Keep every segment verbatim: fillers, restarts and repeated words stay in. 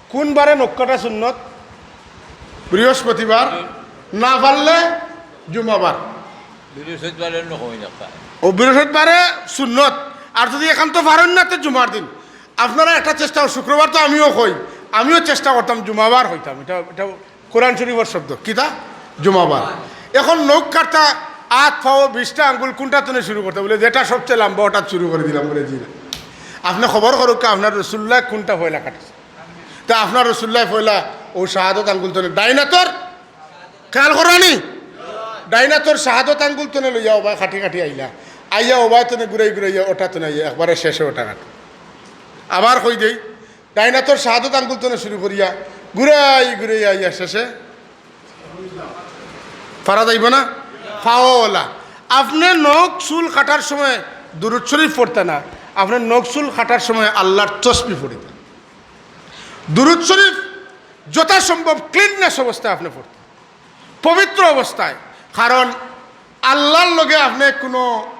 কোন বারে নখ কাটা সুন্নত? বৃহস্পতিবার, না পারলে জুমাবার। বৃহস্পতিবারে নখ হয় না। ও বৃহস্পতিবারে সুন্নত। আর যদি এখান তো পারেন না, তো জুমার দিন আপনারা একটা চেষ্টা, শুক্রবার তো আমিও কই, আমিও চেষ্টা করতাম জুমাবার হইতাম। এটা এটা কোরআন শরীফের শব্দ, কিতা? জুমাবার। এখন নখ কাটতা, আত, পাও, বিশটা আঙ্গুল কোনটা তনে শুরু করতা? বলে, "যেটা সবচেয়ে লম্বা, ওটা শুরু করে দিলাম।" বলে, "জি না।" আপনি খবর করুক, আপনার রসুল্লাহ কোনটা পয়লা কাটছে? তা আপনার রসুল্লাহ পয়লা ও শাহাদত আঙ্গুল তনে ডাইনাতর, খেয়াল করানি, ডাইনাতর শাহাদত আঙ্গুল তনে লইয়া ওবায় কাটি কাটি আইলা, আইয়া ওবায় তনে ঘুরাই ঘুরাইয়া ওটা তনে আইয়া একবারে শেষে ওটা কাটে। আবার কই দেই, ডাইনাতর শাহাদত আঙ্গুল তনে শুরু করিয়া ঘুরাই ঘুরাই আইয়া শেষে পারা যাইব না? পাওলা। আপনি নখ চুল কাটার সময় দুরুদ শরীফ পড়তা না, আপনি নখ চুল কাটার সময় আল্লাহর তসবি পড়িতা। দুরুদ শরীফ যথাসম্ভব ক্লিননেস অবস্থায় আপনি পড়তা, পবিত্র অবস্থায়। কারণ আল্লাহর লগে আপনি কোনো,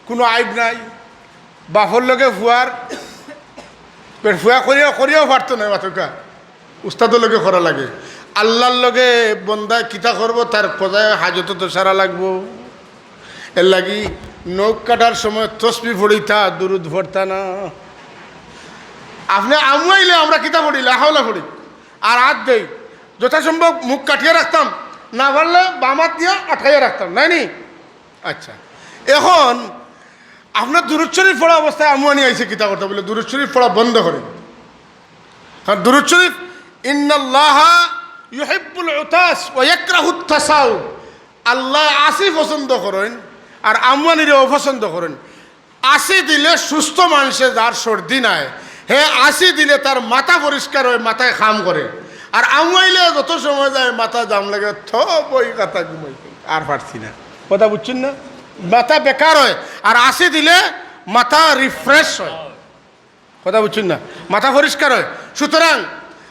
কোনো আইব নাই। বাপর লগে ফুয়ার, ফুয়া করিয়া, করিয়াও পারতো না, মাতকা উস্তাদর লগে করা লাগে। আল্লাহর লগে বন্দায় কিতা করবো, তার কজায় হাজত তো সারা লাগবো। এর লাগি নখ কাটার সময় তসবি পড়িতা, দুরুদ পড়তা না। আপনি আমুয়াইলে আমরা কিতা পড়ি? লাহাওলা পড়ি। আর আত দেই, যথাসম্ভব মুখ কাটিয়া রাখতাম, না পারলে বাম আত দিয়া আটকাইয়া রাখতাম, নায় নি? আচ্ছা, এখন আপনার দুরুদ শরীফ পড়া অবস্থায় আমুয়ানি আইছে কিতা করতা? বলে, দুরুদ শরীফ পড়া বন্ধ করে। কারণ দুরুদ শরীফ, "ইন্নাল্লাহা ইউহিব্বুল উতাস ওয়া ইয়াকরাহুত তাসাউব।" আল্লাহ আসি পছন্দ করেন আর আমুয়ানিরে অপছন্দ করেন। আসি দিলে সুস্থ মানুষে, যার সর্দি নাই, হে আসি দিলে তার মাথা পরিষ্কার হয়, মাথায় কাম করে। আর আমুয়াইলে যত সময় যায় মাথা জাম লাগে, থ বই কথা ঘুমাই, আর পারছি না। কথা বুঝছেন না? মাথা বেকার হয়। আর আসি দিলে মাথা রিফ্রেশ হয়। কথা বুঝছেন না? মাথা পরিষ্কার হয়। সুতরাং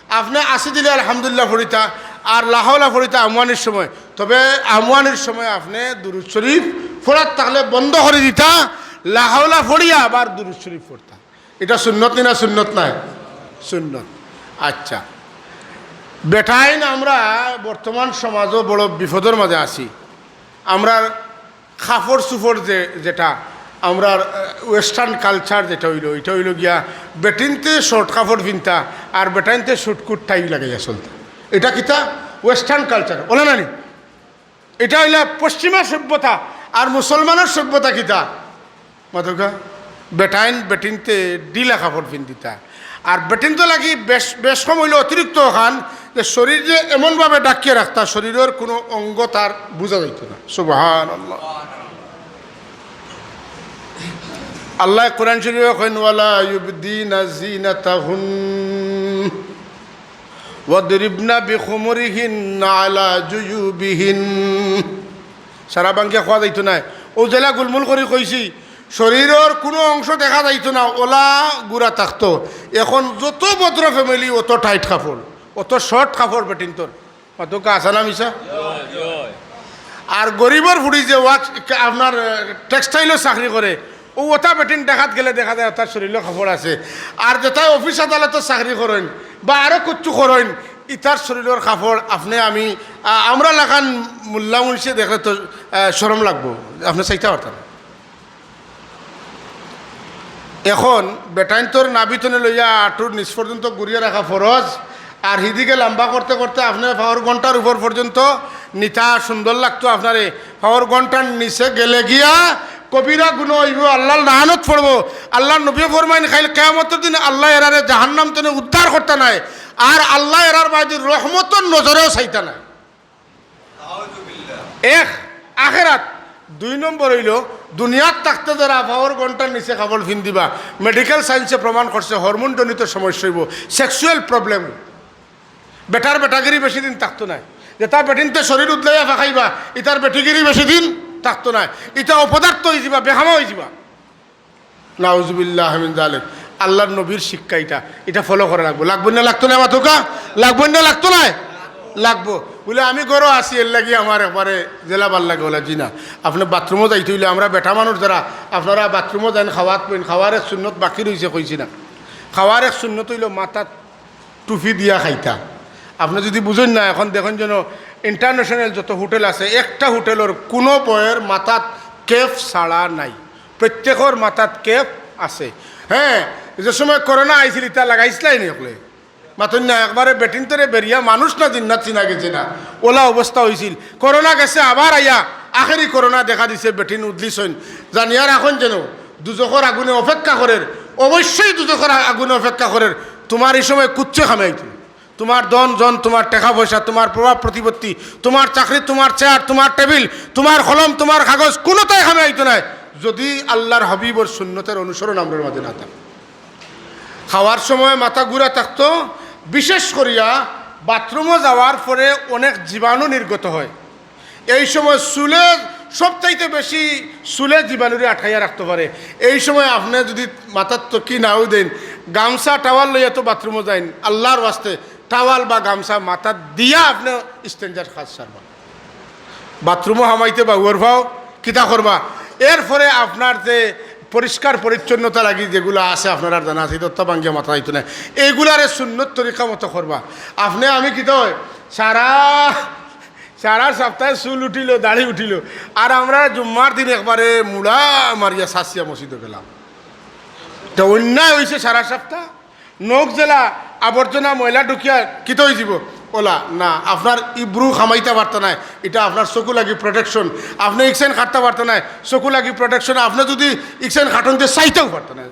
আপনি আসি দিলে আলহামদুলিল্লাহ পড়িতা, আর লাহাওলা পড়িতা আমুয়ানির সময়। তবে আমুয়ানির সময় আপনি দুরুদ শরীফ পড়ার থাকলে বন্ধ করে দিতা, লাহাওলা পড়িয়া আবার দুরুদ শরীফ পড়তা। এটা সুন্নত নি না সুন্নত নায়? সুন্নত। আচ্ছা, বেটাইন আমরা বর্তমান সমাজও বড় বিপদর মাঝে আছি। আমরার কাপড় চুপড় যে, যেটা আমরার, আহ, ওয়েস্টার্ন কালচার যেটা অইলো, এটা অইলো গিয়া বেটিন্তে শর্ট কাপড় পিনতা আর বেটাইন্তে সুটকুট টাই লাগাইয়া চলতা। এটা কিতা? ওয়েস্টার্ন কালচার, অলা না নি? এটা অইলা পশ্চিমা সভ্যতা। আর মুসলমানর সভ্যতা কিতা? মাতকা, বেটাইন বেটিন্তে ঢিলা কাপড় পিন্দিতা। আর বেটিন্তর লাগি বেশ, বেশ কম অইলো অতিরিক্ত অখান যে শরীররে এমনভাবে ঢাকিয়া রাখতা, শরীরর কোনো অঙ্গ তার বুঝা যাইতো না। সুবহানাল্লাহ। আল্লায় কোরআন শরীফো কইন, "ওয়ালা ইউবদিনা জিনাতাহুন ওয়াদরিবনা বিখুমুরিহিন আলা জুয়ুবিহিন।" সারা বাঙ্গিয়া কওয়া যাইতো নায়। অউ যেলা গুলমুল করি কইছি, শরীরর কোনো অংশ দেখা যাইতো না, অলা গুরা থাকতো। এখন যত ভদ্র ফ্যামিলি, অত টাইট কাপড়, অত শর্ট কাপড় বেটিন্তর। মাতকা, হাছা না মিছা? আর গরিবর ফুড়ি যে ওয়াক, আপনার, আহ, টেক্সটাইলো চাকরি করে, অউ অতা বেটিন ঢাকাত গেলে দেখা যায় তার শরীরো কাপড় আছে। আর যেটায় অফিস আদালতো চাকরি করইন বা আরো কিচ্ছু করইন, ইতার শরীরর কাপড় আপনে আমি, আহ, আমরা লাখান মুল্লা মুন্সি দেখলে তো, আহ, শরম লাগবো, আপনে চাইতা পারতা না। এখন বেটাইন্তর নাভি তনে লইয়া আটুর নিচ পর্যন্ত গুরিয়া রাখা ফরজ, আর হিদিকে লম্বা করতে করতে আপনে পাওর ঘন্টার উপর পর্যন্ত নিতা সুন্দর লাগতো আপনারে। পাওর ঘন্টার নিচে গেলে গিয়া কবিরা গুনা অইবো, আল্লার লানত পড়বো। আল্লার নবীয়ে ফরমাইন, কাইল কিয়ামতর দিন আল্লায় এরারে জাহান্নাম তনে উদ্ধার করতা নায়, আর আল্লায় এরার বায়দি রহমতর নজরেও চাইতা নায়। এক, আখেরাত। দুই নম্বর অইলো, দুনিয়াত থাকতে যারা পাওর ঘন্টার নিচে কাপড় ফিন্দিবা, মেডিকেল সায়েন্সে প্রমাণ করছে হরমোনজনিত সমস্যা অইবো, সেক্সুয়াল প্রবলেম। বেটার বেটাগিরি বেশি দিন থাকতো নায়। যেটা বেটিন্তে শরীর উদলাইয়া ফাকাইবা, ইতার বেটিগিরি বেশি দিন থাকতো নায়। ইতা অপদার্থ অইযিবা, বেহামা অইযিবা। নাউজুবিল্লাহ মিন জালিক। আল্লার নবীর শিক্ষা ইটা, ইটা ফলো করা লাগবো। লাগবো না লাগতো না মাতকা? লাগবো না লাগতো নায়? লাগবো। বুলে, "আমি ঘরো আছি, এর লাগি আমার একবারে যেলা ভালা লাগে অলা।" জি না। আপনে বাথরুমো যাইতে অইলে, আমরা বেটা মানুষ যারা, আপনারা বাথরুমো যাইন, খাওয়াত বইন, খাওয়ার এক সুন্নত বাকি রইছে, কইছি না? খাওয়ার এক সুন্নত অইলো মাথাত টুপি দিয়া খাইতা। আপনে যুদি বুঝইন না, এখন দেখইন যেন ইন্টারন্যাশনাল যত হোটেল আছে, একটা হোটেলর কুনু বউর মাথাত cap ছাড়া নাই, প্রত্যেকর মাথাত cap আছে। হ্যাঁ, যে সময় করোনা আইছিল, ইতা লাগাইছলায় নি অকলে? মাতইন না, একবারে বেটিন্তরে বেরিয়া মানুষ না জিন্নাত চিনা গেছে না, অলা অবস্থা অইছিল। করোনা গেছে, আবার আইয়া আখেরি করোনা দেখা দিছে, বেটিন উদলিছইন। জানিয়া রাখইন যেন দুজখর আগুনে অপেক্ষা করের, অবশ্যই দুজখর আ-, আগুনে অপেক্ষা করের। তুমার ই সময় কুচ্ছু কামে আইতো না। তুমার ধন জন, তুমার টেকা পয়সা, তুমার প্রভাব প্রতিপত্তি, তুমার চাকরি, তুমার চেয়ার, তুমার টেবিল, তুমার কলম, তুমার কাগজ, কুনুটাই কামে আইতো নায়, যুদি আল্লার হাবিবর সুন্নতর অনুসরণ আমরার মাঝে না থাকে। খাওয়ার সময় মাথা ঘুরা থাকতো, বিশেষ করিয়া বাথরুমো যাওয়ার পরে অনেক জীবাণু নির্গত হয়। এই সময় চুলে, সবচাইতে বেশি চুলে জীবাণুরে আটকাইয়া রাখতো পারে। এই সময় আপনে যুদি মাথাত তকি নাও দেইন, গামছা টাওয়াল লইয়া তো বাথরুমো যাইন, আল্লার ওয়াস্তে টাওয়াল বা গামছা মাথাত দিয়া আপনে স্টেঞ্জার কাজ সারবা। বাথরুমো হামাইতে বা উয়ার পাও কিতা করবা? এরপরে আপনার যে পরিষ্কার পরিচ্ছন্নতা লাগি যেগুলা আছে, আপনারার জানা আছে, ইতা ভাঙ্গিয়া মাথা আইতো না, এইগুলারে সুন্নত তরিকা মতো করবা। আপনে আমি কিতা অয়, সারা, সারা সপ্তাহে চুল উঠিল, দাড়ি উঠিল, আর আমরা জুম্মার দিন একবারে মুড়া মারিয়া সাসিয়া মসজিদো গেলাম। তে অন্যায় অইছে সারা সপ্তাহ। নখ যেলা আবর্জনা ময়লা ঢুকিয়া কিতা অইযিবো? অলা না, আপনার ইব্রু কামাইতা পারতা নায়, ইটা আপনার চকু লাগি প্রোটেকশন। আপনে ইকসাইন কাটতা পারতা নায়, চকু লাগি প্রোটেকশন। আপনে যুদি ইকসাইন কাটইন তে চাইতাও পারতা নায়।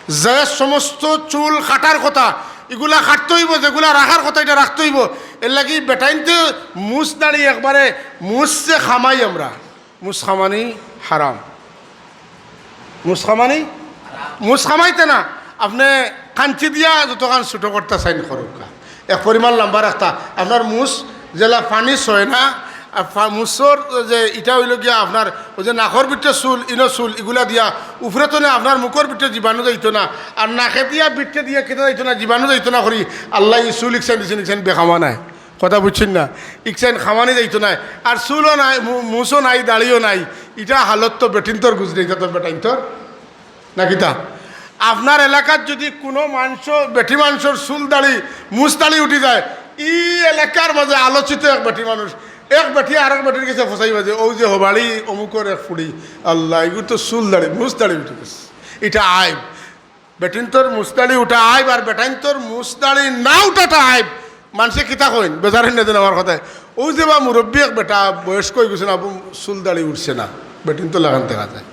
যে সমস্ত চুল কাটার কথা, ইগুলা কাটতে অইবো, যেগুলা রাখার কথা, ইটা রাখতে অইবো। এরলাগি বেটাইন্তে মুছ দাড়ি একবারে মুছ যে কামাই আমরা, মুছ কামানি হারাম। মুছ কামানি, মুছ কামাইতে না, আপনে কাঞ্চি দিয়া যতখান ছোট করতা চাইন করউক্কা, এক পরিমাণ লম্বা রাখতা। আপনার মুছ যেলা পানি ছয় না, আর ফা-, মুছর যে ইটা অইলো গিয়া আপনার ওই যে নাকর ভিতরে চুল, ইনো চুল, ইগুলা দিয়া উপরে তনে আপনার মুখর ভিতরে জীবাণু যাইতো না, আর নাকে দিয়া ভিতরে দিয়া কিতা যাইতো না, জীবাণু যাইতো না করি আল্লায় ই চুল ইকসাইন দিছইন, ইকসাইন বেকামা নায়। কথা বুঝছইন না? ইকসাইন কামানি যাইতো নায়। আর চুলও নাই, মু-, মুছও নাই, দাড়িও নাই। ইটা হালত তো বেটিন্তর গুজরে, ইটা তো বেটাইন্তর না কিতা? আপনার এলাকাত যুদি কুনু মানষর, বেটি মানষর চুল দাড়ি, মুছ দাড়ি উঠি যায়, ই এলাকার মাঝে আলোচিত এক বেটি মানুষ, এক বেটি আরক বেটির গেছে ফসাইবা যে, "অউ যে হবাড়ি অমুকর এক ফুড়ি, আল্লাহ, ইগুর তো চুল দাড়ি, মুছ দাড়ি উঠি গেছে।" ইটা আইব। বেটিন্তর মুছ দাড়ি উঠা আইব, আর বেটাইন্তর মুছ দাড়ি না উঠাটা আইব। মানষে কিতা কইন, বেজার অইন না যেন আমার কথায়। অউ যে বা মুরব্বি এক বেটা, বয়স্ক অইগেছে না, আবু চুল দাড়ি উঠছে না, বেটিন্তর লাখান দেখা যায়।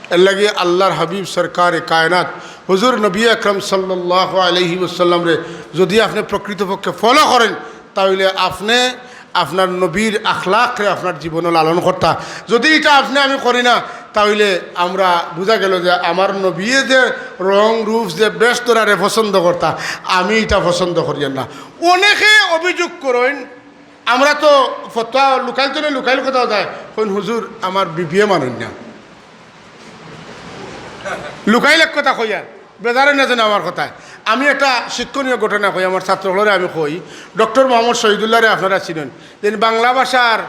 এরলাগি আল্লার হাবিব সরকারে কায়নাত হুজুর নবী আকরাম সাল্লাল্লাহু আলাইহি ওয়াসাল্লামরে যুদি আপনে প্রকৃতপক্ষে ফলো করেন, তাইলে আপনে আপনার নবীর আখলাকরে আপনার জীবনো লালন করতা। যুদি ইটা আপনে আমি করি না, তাইলে আমরা বুঝা গেল যে আমার নবীয়ে যে রং রূপ যে বেশ ধরারে পছন্দ করতা, আমি ইটা পছন্দ করিয়ার না। অনেকে অভিযোগ করইন, আমরা তো ফতোয়া লুকাইল তো না, লুকাইল কথাও যায়, কইন, "হুজুর, আমার বিবিয়ে মানইন না।" লুকাইল এক কথা কইয়ার, বেজার অইন না যেন আমার কথায়। আমি একটা শিক্ষণীয় ঘটনা কই, আমার ছাত্র অকলরে আমি কই, ডক্টর মোহাম্মদ শহীদুল্লাহরে আপনারা চিনইন, যিনি বাংলা ভাষার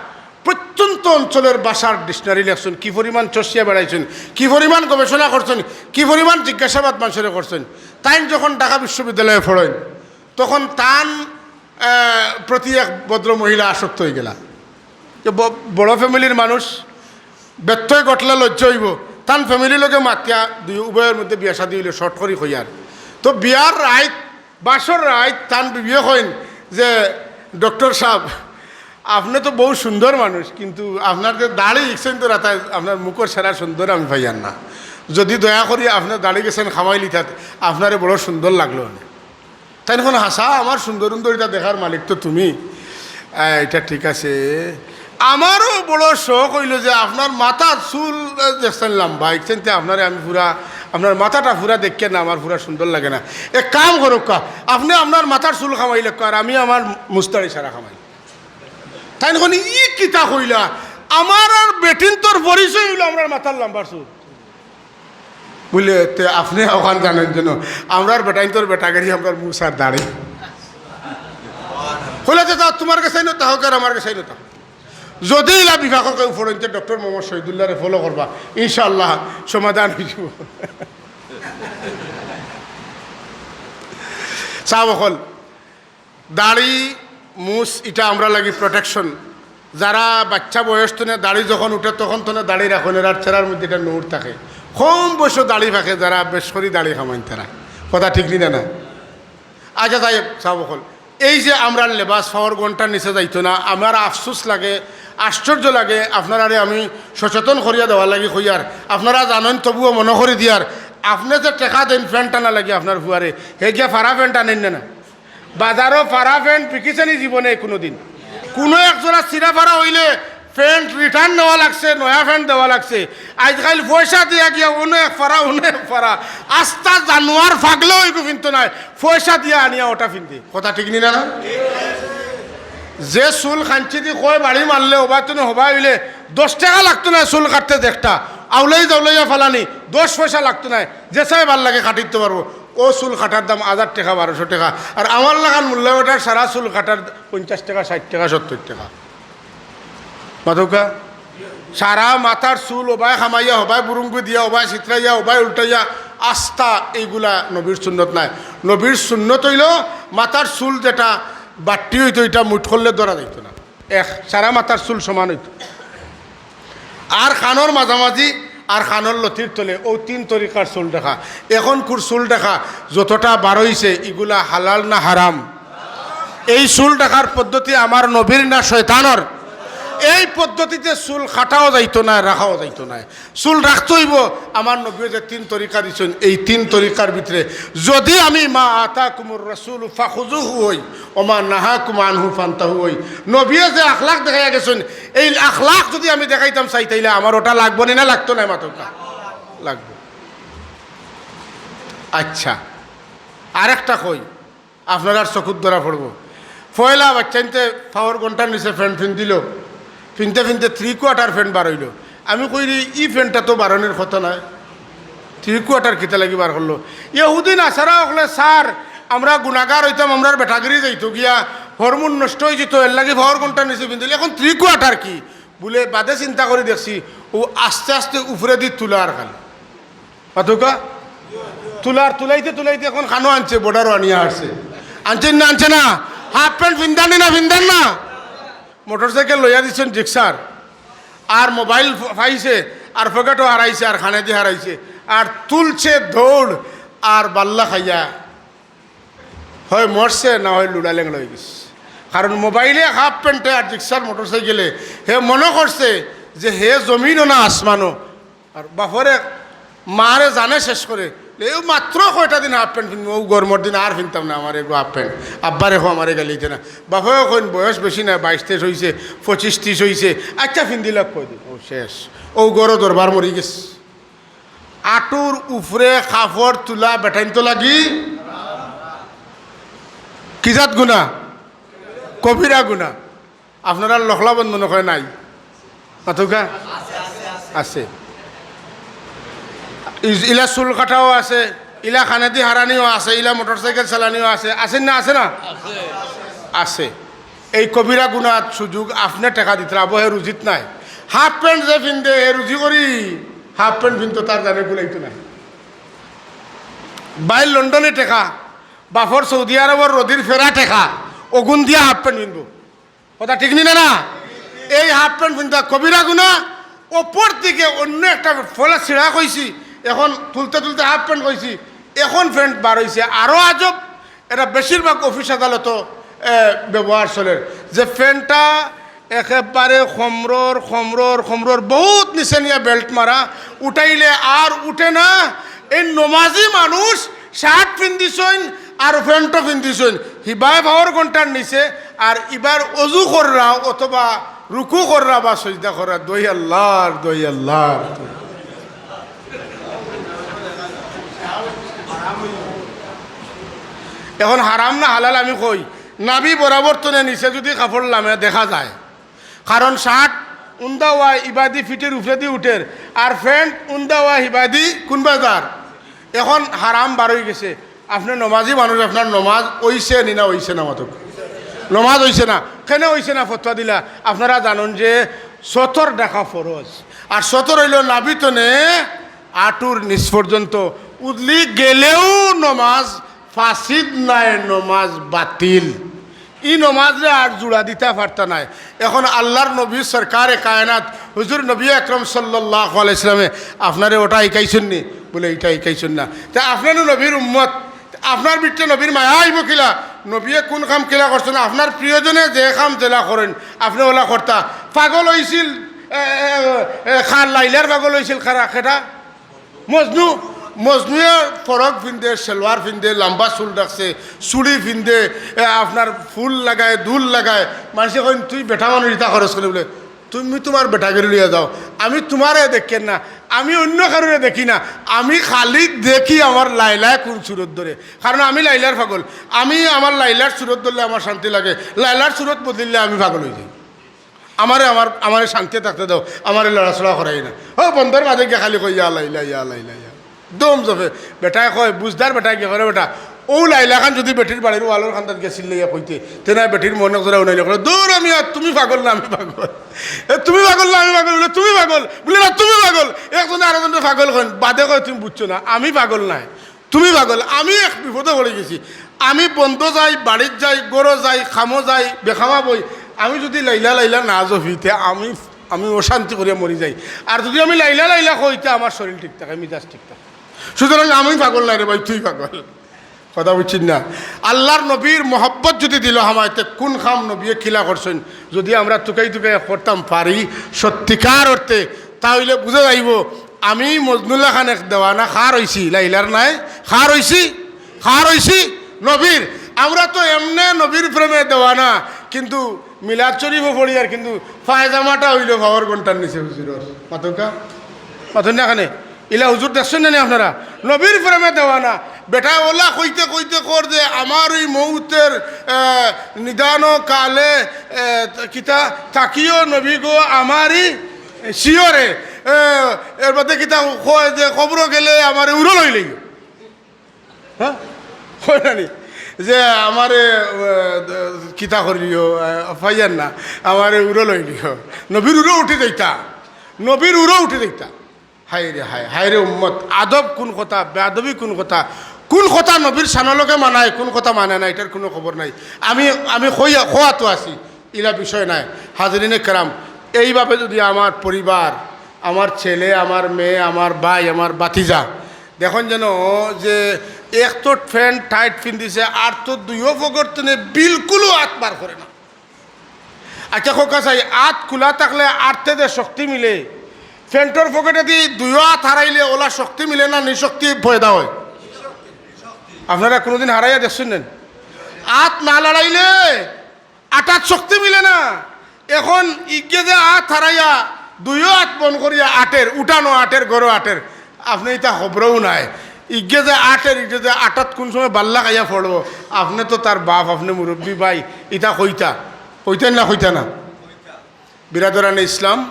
প্রত্যন্ত অঞ্চলের ভাষার ডিকশনারি লেখছইন, কি পরিমাণ চষিয়া বেড়াইছইন, কি পরিমাণ গবেষণা করছইন, কি পরিমাণ জিজ্ঞাসাবাদ মানষরে করছইন। তাইন যখন ঢাকা বিশ্ববিদ্যালয়ে পড়ইন, তখন তান, আহ, প্রতি এক ভদ্র মহিলা আসক্ত অইগেলা। যে ব-, বড় ফ্যামিলির মানুষ, ব্যত্যয় ঘটলে লজ্জা অইবো। তান ফ্যামিলির লগে মাতিয়া দুই উভয়র মধ্যে বিয়া শাদী অইলে শর্ট করি কইয়ার। তো বিয়ার রাইত, বাসর রাইত, তান বিবিয়ে কইন যে, "ডক্টর সাব, আপনে তো বউত সুন্দর মানুষ, কিন্তু আপনার যে দাড়ি ইকসাইন তো রাতায় আপনার মুখর সেরা সুন্দর আমি পাইয়ার না। যুদি দয়া করি আপনার দাড়ি গেছেন খামাই লিতাত, আপনারে বড় সুন্দর লাগলো অনে।" তাইন কইন, "হাছা, আমার সুন্দর সুন্দর ইটা দেখার মালিক তো তুমি।" আহ, ইটা ঠিক আছে, আমারও বড় শখ অইলো যে আপনার মাথার চুল, আহ, দেখছইন লম্বা, ইকসাইনতে আপনারে আমি পুরা, আপনার মাথাটা পুরা দেখিয়ার না আমার পুরা সুন্দর লাগে না। এক কাম করউক্কা, আপনে আপনার মাথার চুল খামাইলাউক্কা, আর আমি আমার মুছ দাড়ি সারা খামাই। তাইন কইন, "ই কিতা কইলা? আমার আর বেটিন্তর পরিচয় অইলো আমরার মাথার লম্বা চুল।" বুলে, "তে আপনে অখান জানইন যেন, আমরার বেটাইন্তর বেটাগিরি, আমরার মুছ আর দাড়ি।" কইলা, "তে তা তুমার গেছে আইন, তা হোক আর আমার গেছে আইন, তা হোক।" যুদি ইলা বিপাকো কেউ পড়ইন তে ডক্টর মোহাম্মদ শহীদুল্লাহরে ফলো করবা, ইনশাআল্লাহ সমাধান অইযিবো। সাব অকল, দাড়ি, মুছ, ইটা আমরার লাগি protection। যারা বাচ্চা বয়স তনে দাড়ি যখন উঠে, তখন তনে দাড়ি রাখইন, এরার চেহারার মধ্যে ইটা নূর থাকে। কম বয়সো দাড়ি পাকে, যারা বেশ করি দাড়ি কামাইন তারা। কথা ঠিক নি না, না? আচ্ছা, যাই হোক, সাব অকল, এই যে আমরার লেবাস পাওর ঘন্টার নিচে যাইতো না, আমার আফসোস লাগে, আশ্চর্য লাগে। আপনারারে আমি সচেতন করিয়া দেওয়ার লাগি কইয়ার, আপনারা জানইন তবুও মনো করি দিয়ার। আপনে যে টেকা দেইন প্যান্ট আনার লাগি আপনার ফুয়ারে, হে গিয়া ফাড়া প্যান্ট আনইন না, না? বাজারো ফাড়া প্যান্ট বিকিছে নি জীবনে কুনুদিন? কুনু এক জোড়া ছিড়া ফাড়া অইলে প্যান্ট return নেওয়া লাগছে, নয়া প্যান্ট দেওয়া লাগছে। আইজকাইল পয়সা দিয়া গিয়া অনো এক ফাড়া, অনো এক ফাড়া, আস্তা জানোয়ার পাগলা অইগু ফিনতো নায়, পয়সা দিয়া আনিয়া ওটা ফিন্দে। কথা ঠিক নি না, না? যে চুল কাঞ্চি দি কয় বাড়ি মারলে, ওবায় তুনে হবায় অইলে দশ টেকা লাগতো নায় চুল কাটতে, দেখতা আউলাই জাউলাইয়া ফালানি, দশ পয়সা লাগতো নায়, যে সাবে ভালা লাগে কাটিতো পারবো। ও চুল কাটার দাম হাজার টেকা, বারোশো টেকা, আর আমার লাখান মোল্লা বেটার সারা চুল কাটার পঞ্চাশ টেকা, ষাইট টেকা, সত্তইর টেকা। মাতউক্কা? সারা মাথার চুল ওবায় কামাইয়া, হবায় বুরুঙ্গু দিয়া, ওবায় ছিতরাইয়া, ওবায় উল্টাইয়া, আস্তা এইগুলা নবীর সুন্নত নায়। নবীর সুন্নত অইলো মাথার চুল যেটা বাট্টি অইতো, ইটা মুঠ করলে ধরা যাইতো না। এক, সারা মাথার চুল সমান অইতো। আর কানর মাঝামাঝি আর কানর লতির তলে, অউ তিন তরিকার চুল রাখা। এখনকুর চুল রাখা যতটা বারইছে, ইগুলা হালাল না হারাম? এই চুল রাখার পদ্ধতি আমার নবীর না শয়তানর? এই পদ্ধতিতে চুল কাটাও যাইতো নায়, রাখাও যাইতো নায়। চুল রাখতে অইবো। আমার নবীয়ে যে তিন তরিকা দিছইন, এই তিন তরিকার ভিতরে যদি আমি মা আতাকুমুর রাসূলু ফাখুযুহু অই, ওমা নাহাকুম আনহু ফান্তাহু অই, নবীয়ে যে আখলাক দেখাইয়া গেছইন, এই আখলাক যদি আমি দেখাইতাম চাই, তাইলে আমার ওটা লাগবো নি না লাগতো নায়? মাতউক্কা, লাগবো। আচ্ছা, আরেকটা কই, আপনারার চকুত ধরা পড়বো। পয়লা বাচ্চাইন্তে পাওর ঘন্টার নিচে প্যান্ট ফিন্দিলো, ফিনতে ফিনতে three quarter প্যান্ট বারইলো। আমি কইরি, ই প্যান্টটা তো বারনির কথা নায়, three quarter কিতা লাগি বার করলো? ইহুদি নাসারা অকলে, "স্যার, আমরা গুনাগার অইতাম, আমরার বেটাগিরি যাইতো গিয়া, হরমোন নষ্ট অইযিতো, এরলাগি পাওর ঘন্টার নিচে ফিন্দিলে, এখন three quarter কি?" বুলে, বাদে চিন্তা করি দেখছি, অউ আস্তে আস্তে উপরেদি তুলার খালি। মাতউক্কা? তুলার, তুলাইতে তুলাইতে এখন কানো আনছে, বর্ডারো আনিয়া হারছে। আনছে না, আনছে না? হাফ প্যান্ট ফিন্দার নি না, ফিন্দার না? মোটরসাইকেল লইয়া দিছইন রিক্সার, আর মোবাইল ফ-, পাইছে, আর পকেটো হারাইছে, আর কানেদি হারাইছে, আর তুলছে দৌড়, আর বাল্লা খাইয়া হয় মরছে, না হয় লুড়া লেংড়া অইগেছে। কারণ মোবাইলে, হাফ প্যান্টে আর রিক্সার, মোটরসাইকেলে হে মনো করছে যে হে জমিনও না আসমানও। আর বাপরে মারে জানে শেষ করে, "এই মাত্র কয়টা দিন হাফ প্যান্ট ফিনমু, অউ গরমর দিন আর ফিনতাম না আমার এগু হাফ প্যান্ট, আব্বারে কও আমারে গাইল্লাইতা না।" বাপেও কইন, "বয়স বেশি নায়, বাইশ তেইশ অইছে, পঁচিশ তিরিশ অইছে, আচ্ছা ফিন্দিলাউক কয়দিন।" অউ শেষ, অউ ঘরো দরবার মরি গেছে। আটুর উপরে কাপড় তুলা বেটাইন্তর লাগি কি জাত গুনা? কবিরা গুনা। আপনারার লখলা বন্ধ নকরে নাই? মাতউক্কা? আছে। ইজ-, ইলা চুল কাটাও আছে, ইলা কানেদি হারানিও আছে, ইলা মোটরসাইকেল চালানিও আছে, আছে না, আছে না? আছে। এই কবিরা গুনাত সুযোগ আপনে টেকা দিতরা, আবো হে রুজিত নাই। হাফ প্যান্ট যে ফিন্দে, হে রুজি করি, হাফ প্যান্ট ফিনতো তার জানে কুলাইতো না। বাইর লন্ডনি টেকা, বাপর সৌদি আরবর রদির ফেরা টেকা, অগুন দিয়া হাফ প্যান্ট ফিনবো। কথা ঠিক নি না, না? এই হাফ প্যান্ট ফিনতা কবিরা গুনা। অপর দিকে অন্য একটা ফলা ছিড়া কইছি, এখন তুলতে তুলতে হাফ প্যান্ট কইছি, এখন প্যান্ট বার অইছে, আরো আজব। এটা বেশিরভাগ অফিস আদালতো, এ, ব্যবহার চলের, যে প্যান্টটা একেবারে কমরর, কমরর, কমরর বহুত নিচে নিয়া বেল্ট মারা, উঠাইলে আর উঠে না। এই নমাজি মানুষ শার্ট ফিন্দিছইন আর প্যান্টও ফিন্দিছইন, হিবায় পাওর ঘন্টার নিচে, আর ইবার অজু কররা অথবা রুকু কররা বা সজদা কররা, দোহাই আল্লাহর, দোহাই আল্লাহর। এখন হারাম না হালাল আমি কই, নাভি বরাবর তনে নিচে যদি কাপড় লামে দেখা যায়, কারণ শার্ট উন্দা অওয়ায় ইবাদি ফিটর উপরেদি উঠের, আর প্যান্ট উন্দা অওয়ায় হিবাদি কুনবা যার। এখন হারাম বার অইগেছে। আপনে নমাজি মানুষ, আপনার নমাজ অইছে নি না অইছে না? মাতউক্কা। নমাজ অইছে না। কেনে অইছে না? ফতোয়া দিলা। আপনারা জানইন যে সতর ঢাকা ফরজ, আর সতর অইলো নাভি তনে আটুর নিচ পর্যন্ত। উদলি গেলেও নমাজ ফাসিদ নায়, নমাজ বাতিল। ই নমাজরে আর জুড়া দিতা পারতা নায়। এখন আল্লার নবী সরকারে কায়নাত হুজুর নবী আকরাম সাল্লাল্লাহু আলাইহি ওয়াসাল্লামে আপনারে ওটা হিকাইছইন নি? বুলে, "ইটা হিকাইছইন না।" তে আপনে নু নবীর উম্মত, আপনার ভিতরে নবীর মায়া আইবো কিলা? নবীয়ে কুন কাম কিলা করছইন? আপনার প্রিয়জনে যে কাম যেলা করইন, আপনে ওলা করতা। পাগল অইছিল, এ, এ, এ, কার লাইলার পাগল অইছিল কারা, কেটা? মজনু। মজনুয়ে ফরক ফিন্দে, সেলোয়ার ফিন্দে, লাম্বা চুল রাখছে, চুড়ি ফিন্দে, এ, আপনার ফুল লাগায়, দুল লাগায়। মানষে কইন, "তুই বেটা মানুষ ইতা করস কেনে?" বুলে, "তুমি তুমার বেটাগিরি লইয়া যাও, আমি তুমারে দেখি না, আমি অইন্য কারোরে দেখি না, আমি খালি দেখি আমার লাইলায় কুন সুরত ধরে, কারণ আমি লাইলার পাগল। আমি আমার লাইলার সুরত ধরলে আমার শান্তি লাগে, লাইলার সুরত বদলিলে আমি পাগল অই যাই।" আমারে, আমার, আমারে শান্তি থাকতে দাও, আমারে লড়াচড়া করাই না। ও বন্দর মাঝে গিয়া খালি কই, "ইয়া লাইলা, ইয়া লাইলা, ইয়া।" দম জফে। বেটায় কয়, বুঝদার বেটায় গিয়া কয়, "বেটা, অউ লাইলা খান যুদি বেটির বাড়ির ওয়ালর কান্দাত গেছিল লইয়া কইতে, তে না বেটির মনে করে উনাইলে করে, 'দূর আমি আর তুমি পাগল না আমি পাগল।' এ, তুমি পাগল না আমি পাগল?" বুলে, "তুমি পাগল।" বুলে, "না, তুমি পাগল।" একজনে আরোজনরে পাগল কইন, বাদে কয়, "তুমি বুঝছো না, আমি পাগল নায়।" তুমি পাগল, আমি এক বিপদো পড়ি গেছি। আমি বন্দো যাই, বাড়িত যাই, ঘরো যাই, কামো যাই, বেকামা বই। আমি যুদি লাইলা লাইলা না জফি, তে আমি, আমি অশান্তি করিয়া মরি যাই। আর যুদি আমি লাইলা লাইলা কই, তে আমার শরীর ঠিক থাকে, মিজাজ ঠিক থাকে। সুতরাং আমি পাগল নায় রে ভাই, তুই পাগল। কথা বুঝছইন না? আল্লার নবীর মহব্বত যুদি দিল হামায়, তে কুন কাম নবীয়ে কিলা করছইন, যুদি আমরা তুকাই তুকাই করতাম পারি সত্যিকার অর্থে, তা অইলে বুঝা যাইবো আমি মজনুর লাখান এক দেওয়ানা কার অইছি, লাইলার নায়, কার অইছি, কার অইছি, নবীর। আমরা তো এমনে নবীর প্রেমে দেওয়ানা, কিন্তু মিলাদ শরীফও পড়ি আর কিন্তু পায়জামাটা অইলো পাওর ঘন্টার নিচে হুজুরর। মাতউক্কা? মাতইন না কেনে? ইলা হুজুর দেখছইন না নি আপনারা? নবীর প্রেমে দেওয়ানা। বেটায় ওলা কইতে কইতে কর যে আমার ওই মৌতের, আহ, নিদান কালে, আহ, কিতা থাকিও নবী গো আমারই শিয়রে। আহ, এর বাদে কিতা কয় যে কবরো গেলে আমারে উরো লইলেই। হ্যাঁ? কয় না নি? যে আমারে, আহ, কিতা করিও, আহ, পাইয়ার না, আমারে উরো লইলিও। নবীর উরো উঠি যাইতা, নবীর উরো উঠি যাইতা। হায় রে হায়, হায় রে উম্মত, আদব কুন কথা, বেয়াদবি কুন কথা, কুন কথা নবীর শানর লগে মানায়, কুন কথা মানে না, ইটার কুনু খবর নাই। আমি, আমি কইয়া, কওয়াত আছি, ইলা বিষয় নায়। হাজিরিনে কেরাম, এইভাবে যুদি আমার পরিবার, আমার ছেলে, আমার মেয়ে, আমার ভাই, আমার ভাতিজা, দেখইন যেন যে এক তো প্যান্ট টাইট ফিন্দিছে, আর তো দুইও পকেট তনে বিলকুলও আত বার করে না। আচ্ছা, কউক্কা চাই, আত খুলা থাকলে আটতে যে শক্তি মিলে, প্যান্টর পকেটেদি দুইও আত হারাইলে ওলা শক্তি মিলে না নিশক্তি পয়দা অয়? আপনারা কুনুদিন হারাইয়া দেখছইন না নি? আত না লড়াইলে আটাত শক্তি মিলে না। এখন ইগে যে আত হারাইয়া, দুইও আত বন্ধ করিয়া আটের, উঠানো আটের, ঘরো আটের, আপনে ইতা খবরও নাই। ইগে যে আটের, ইগে যে আটাত কুন সময় বাল্লা খাইয়া পড়বো, আপনে তো তার বাপ, আপনে মুরব্বি ভাই, ইতা কইতা, কইতা না কইতা না? বিরাদরানে ইসলাম,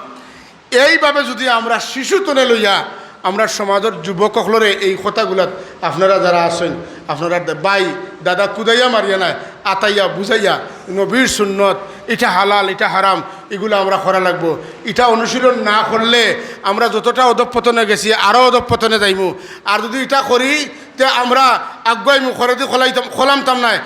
এইভাবে যুদি আমরা শিশু তনে লইয়া আমরার সমাজর যুবক অকলরে এই কথাগুলাত আপনারা যারা আছইন, আপনারা দে-, ভাই, দাদা কুদাইয়া মারিয়া নায়, আতাইয়া বুঝাইয়া নবীর সুন্নত, ইটা হালাল, ইটা হারাম, ইগুলা আমরা করা লাগবো। ইটা অনুশীলন না করলে আমরা যতটা অধঃপতনে গেছি আরও অধঃপতনে যাইমু। আর যুদি ইটা করি তে আমরা আগুয়াইমু, খরেদি খলাইতাম, খলামতাম নায়।